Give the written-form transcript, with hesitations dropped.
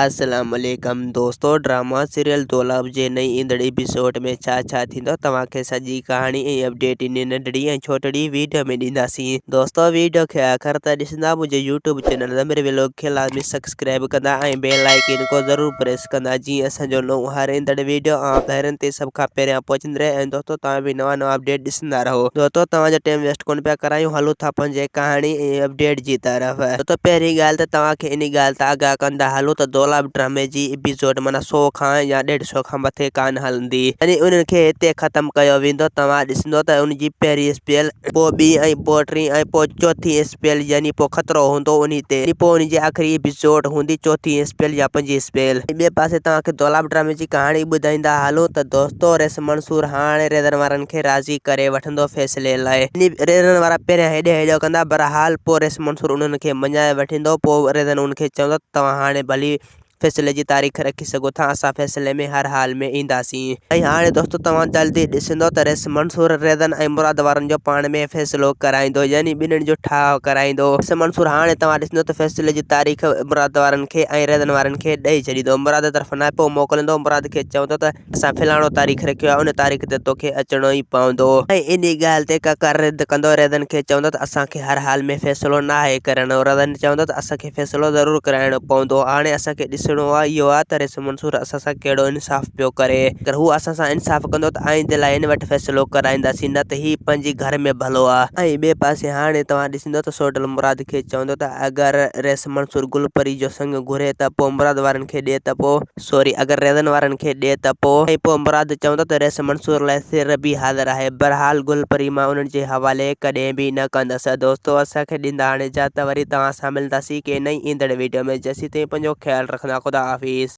السلام عليڪم دوستو ڊراما سيريل دولاب جي نئين ايندڙ ايپيسوڊ ۾ ڇا ڇا ٿيندو توهان کي سڄي ڪهاڻي ۽ اپڊيٽ انهي ننڍڙي ۽ ڇوٽڙي ويڊيو ۾ ڏينداسين دوستو ويڊيو کي آخر تائين ڏسندا منهنجي يوٽيوب چينل ضمير ويلوگ کي لازمي سبسڪرائب ڪندا ۽ بيل آئيڪن کو ضرور پريس ڪندا جيئن اسان جو نئون هر ايندڙ ويڊيو اوهان ڀائرن تي سڀ کان پهريان پهچندي رهي ۽ دوستو توهان به نوان نوان اپڊيٽ ڏسندا رهو دوستو توهان جو ٽيم ويسٽ ڪونه پيا ڪرايون هلون ٿا پنهنجي ڪهاڻي ۽ اپڊيٽ جي طرف. دوستو پهرين ڳالهه ته توهان کي انهي ڳالهه تان آگاهه ڪندا هلون ته دولاب ڊرامي جي ايپيسوڊ معنيٰ سو کان يا ڏيڍ سو کان مٿي ڪانه هلندي يعني انهن کي هتي ختم ڪيو ويندو توهان ڏسندو ته ان جي پهرين اسپيل پوء ٻي ۽ پوء ٽين ۽ پوء چوٿين اسپيل يعني پوء خطرو هوندو انهي تي يعني پوء ان جي آخري ايپيسوڊ هوندي چوٿين اسپيل يا پنجين اسپيل. ۽ ٻئي پاسي توهان کي دولاب ڊرامي جي ڪهاڻي ٻڌائيندا هلون ته دوستو ريس منصور هاڻي ريزن وارن کي راضي ڪري وٺندو فيصلي لاء يعني ريزن وارا پهريان هيڏي هيڏو ڪندا بهرحال پوء ريس منصور انهن کي مڃائي وٺيندو پوء ريزن ان کي چوندو ته توهان هاڻي ڀلي فيصلي جي تاريخ رکي سگهو ٿا اسان فيصلي ۾ هر حال ۾ اينداسين. ۽ هاڻي دوستو توهان جلدي ڏسندو ته ريس منصور ريزن ۽ مراد وارن جو پاڻ ۾ فيصلو ڪرائيندو يعني ٻنهين جو ٺاهه ڪرائيندو. ريس منصور هاڻي توهان ڏسندو ته فيصلي جي تاريخ مراد وارن کي ۽ ريزن وارن کي ڏئي ڇڏيندو مراد طرف ناپو موڪليندو مراد کي چوندو ته اسان فلاڻو تاريخ رکيو آهي ان تاريخ تي توکي اچڻو ئي پوندو. ۽ انهي ڳالهه تي ڪڪر رد ڪندو ريزن کي چوندو ته اسان کي هر حال ۾ فيصلو ناهي ڪرڻو. ريزن چوندو ته اسان کي فيصلو ضرور ڪرائڻو پوندو. هاڻي اسان کي ڏسڻو اهو آهي ته ريس منصور اسان سان ڪهڙو انصاف پيو ڪري. اگر هو اسان سان انصاف ڪندو ته آئيندي لاء هن وٽ فيصلو ڪرائينداسين نه ته هي پنهنجي گهر ۾ ڀلو آهي. ۽ ٻئي پاسي هاڻي توهان ڏسندو ته سوڍل مراد کي چوندو ته اگر ريس منصور گل پري جو سڱ گهري ته پوء مراد وارن کي ڏي ته پوء سوري اگر ريزن وارن کي ڏي ته پو ۽ پو مراد چوندو ته ريس منصور لاء سر به حاضر آهي بھرحال گل پري مان انهن جي حوالي ڪڏهن به نه ڪندس دوستو اسان کي ڏيندا هاڻي اجازت وري توهان سان ملنداسين ڪنهن نئين ايندڙ ويڊيو ۾ جيسين تائين پنهنجو خيال رکندا خدا حافظ.